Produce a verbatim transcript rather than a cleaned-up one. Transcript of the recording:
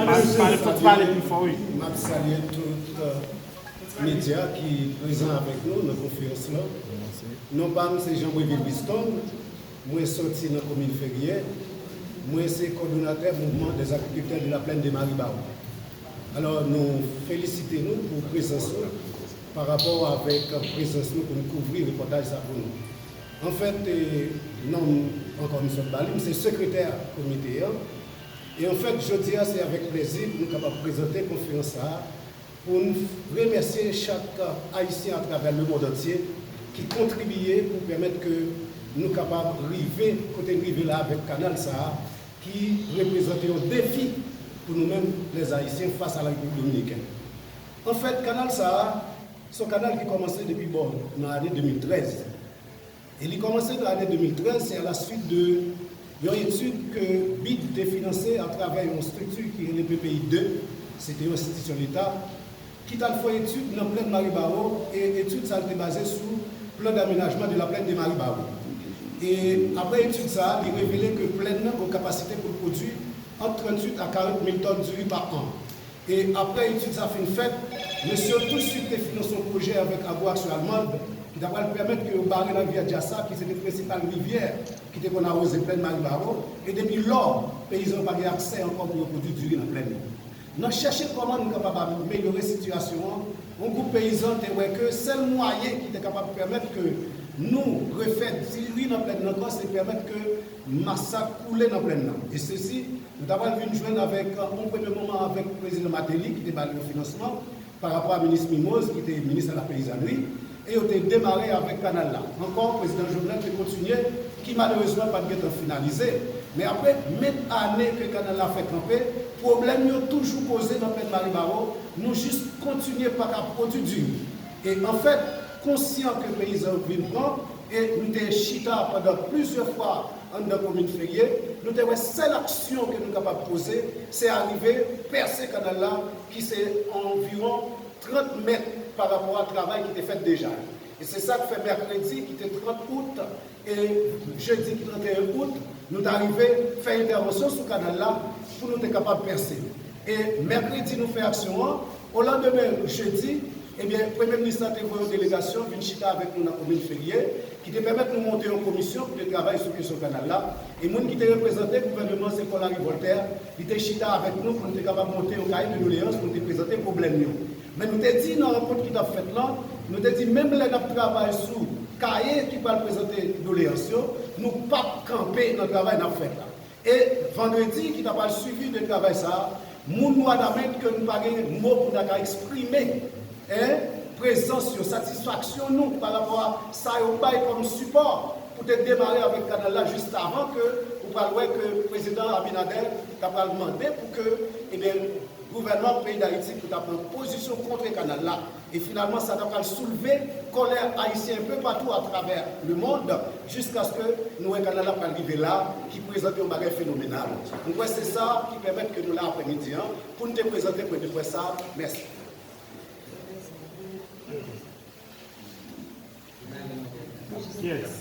Pale, pale, fò pale pi fò, wi. M ap salye tout, euh, medya ki prezan avèk nou nan konferans lan. Non pa m se Jean Breville Biston, mwen soti nan komin Ferye, mwen se kòdonatè Mouvement des Agriculteurs de la Plaine de Maribawou. Alò, nou felisite nou pou prezans nou pa rapò avèk prezans nou pou n kouvri repòtaj sa pou nou. Anfèt, eh, non m ankò m sot ba li, m se sekretè komite an. E anfèt, jodi a, se avèk plezi pou nou kapab prezante konferans sa a, pou n remèsye chak Ayisyen atravè lemonn antye ki kontribiye pou pèmèt ke nou kapab rive kote n rive la avèk kanal sa a, ki reprezante yon defi pou nou menm, lèzayisyen, fas a la Repiblik Dominikèn. Anfèt, kanal sa a, se yon kanal ki kòmanse depi bò nan ane de mil trèz. E li kòmanse nan ane de mil trèz, se a la suit de yon etid ke bid te finanse atravè yon estrikti ki rele P P I de, se te yon enstitisyon leta, ki t al fè etid nan plèn Maribawo, e etid sa a te baze sou plan d'aménagement de la plaine de Maribawo. E apre etid sa a, li revele ke plèn nan gen kapasite pou l pwodui ant tranntuit a karant mil tòn diri pa an. E apre etid sa fin fèt, mesye yo tousuit te finanse yon pwojè avèk Agro Aksyon Almand ki ta pral pèmèt ke yo bare larivyè Dyasa, ki se te prensipal rivyè ki te konn awoze plèn Maribawo, e depi lò, peyizan yo pa gen aksè ankò pou yo pwodui diri nan plèn nan. Nan chèche kòman nou kapab amelyore sitiyasyon an, yon gwoup peyizan te wè ke sèl mwayen ki te kapab pèmèt ke nou refè diri nan plèn nan ankò, se pèmèt ke masak koule nan plèn nan. E sesi, nou ta pral vin jwenn avèk, euh, yon premye moman avèk prezidan Martelly ki te ba l yon finansman pa rapò a minis Mimoz ki te minis a la peyizanri, e yo te demare avèk kanal la. Ankò, prezidan Jovenel te kontinye, ki malerezman pa t gentan finalize. Men apre menm ane ke kanal la fè kanpe, pwoblèm yo toujou poze nan plèn Maribawo, nou jis kontinye pa ka pwodui diri. E anfèt, konsyan ke peyizan yo vin pran, e nou te chita pandan plizyè fwa anndan komin Ferye, nou te wè sèl aksyon ke nou kapab poze, se arive pèse kanal la, ki se anviwon trant mèt pa rapò a travay ki te fèt deja. E se sa k fè mèkredi ki te trant out e jedi ki tranteyen out, nou t arive fè entèvansyon sou kanal la pou nou te kapab pèse. E mèkredi nou fè aksyon an, olandemen jedi, ebyen, premye minis la te voye yon delegasyon vin chita avèk nou nan komin Ferye, ki te pèmèt nou monte yon komisyon pou te travay sou kesyon kanal la. E moun ki te reprezante gouvènman an, se Paul Henri Voltaire, li te chita avèk nou pou nou te kapab monte yon kaye de doleyans pou nou te prezante pwoblèm yo. Men nou te di nan rankont ki t ap fèt lan, nou te di menm lè n ap travay sou kaye ki pral prezante doleyans yo, nou p ap kanpe nan travay n ap fè la. E vandredi ki ta pral suivi de travay sa a, moun Wadamèt ke nou pa gen mo pou n ta ka eksprime, en, prezans yo, satisfaksyon nou pa rapò a sa yo bay kòm sipò pou te demare avèk kanal la jis avan ke ou pral wè ke prezidan Abinader ta pral mande pou ke, ebyen, gouvènman peyi Dayiti pou ta pran pozisyon kont kanal la. E finalman, sa ta pral soulve kòlè ayisyen enpe patou atravè lemonn, jiskaske nou wè kanal la pral rive la, ki prezante yon bagay fenomenal. Mwen kwè se sa ki pèmèt ke nou la aprèmidi an, pou n te prezante pwen de près sa a. Mèsi. Yes.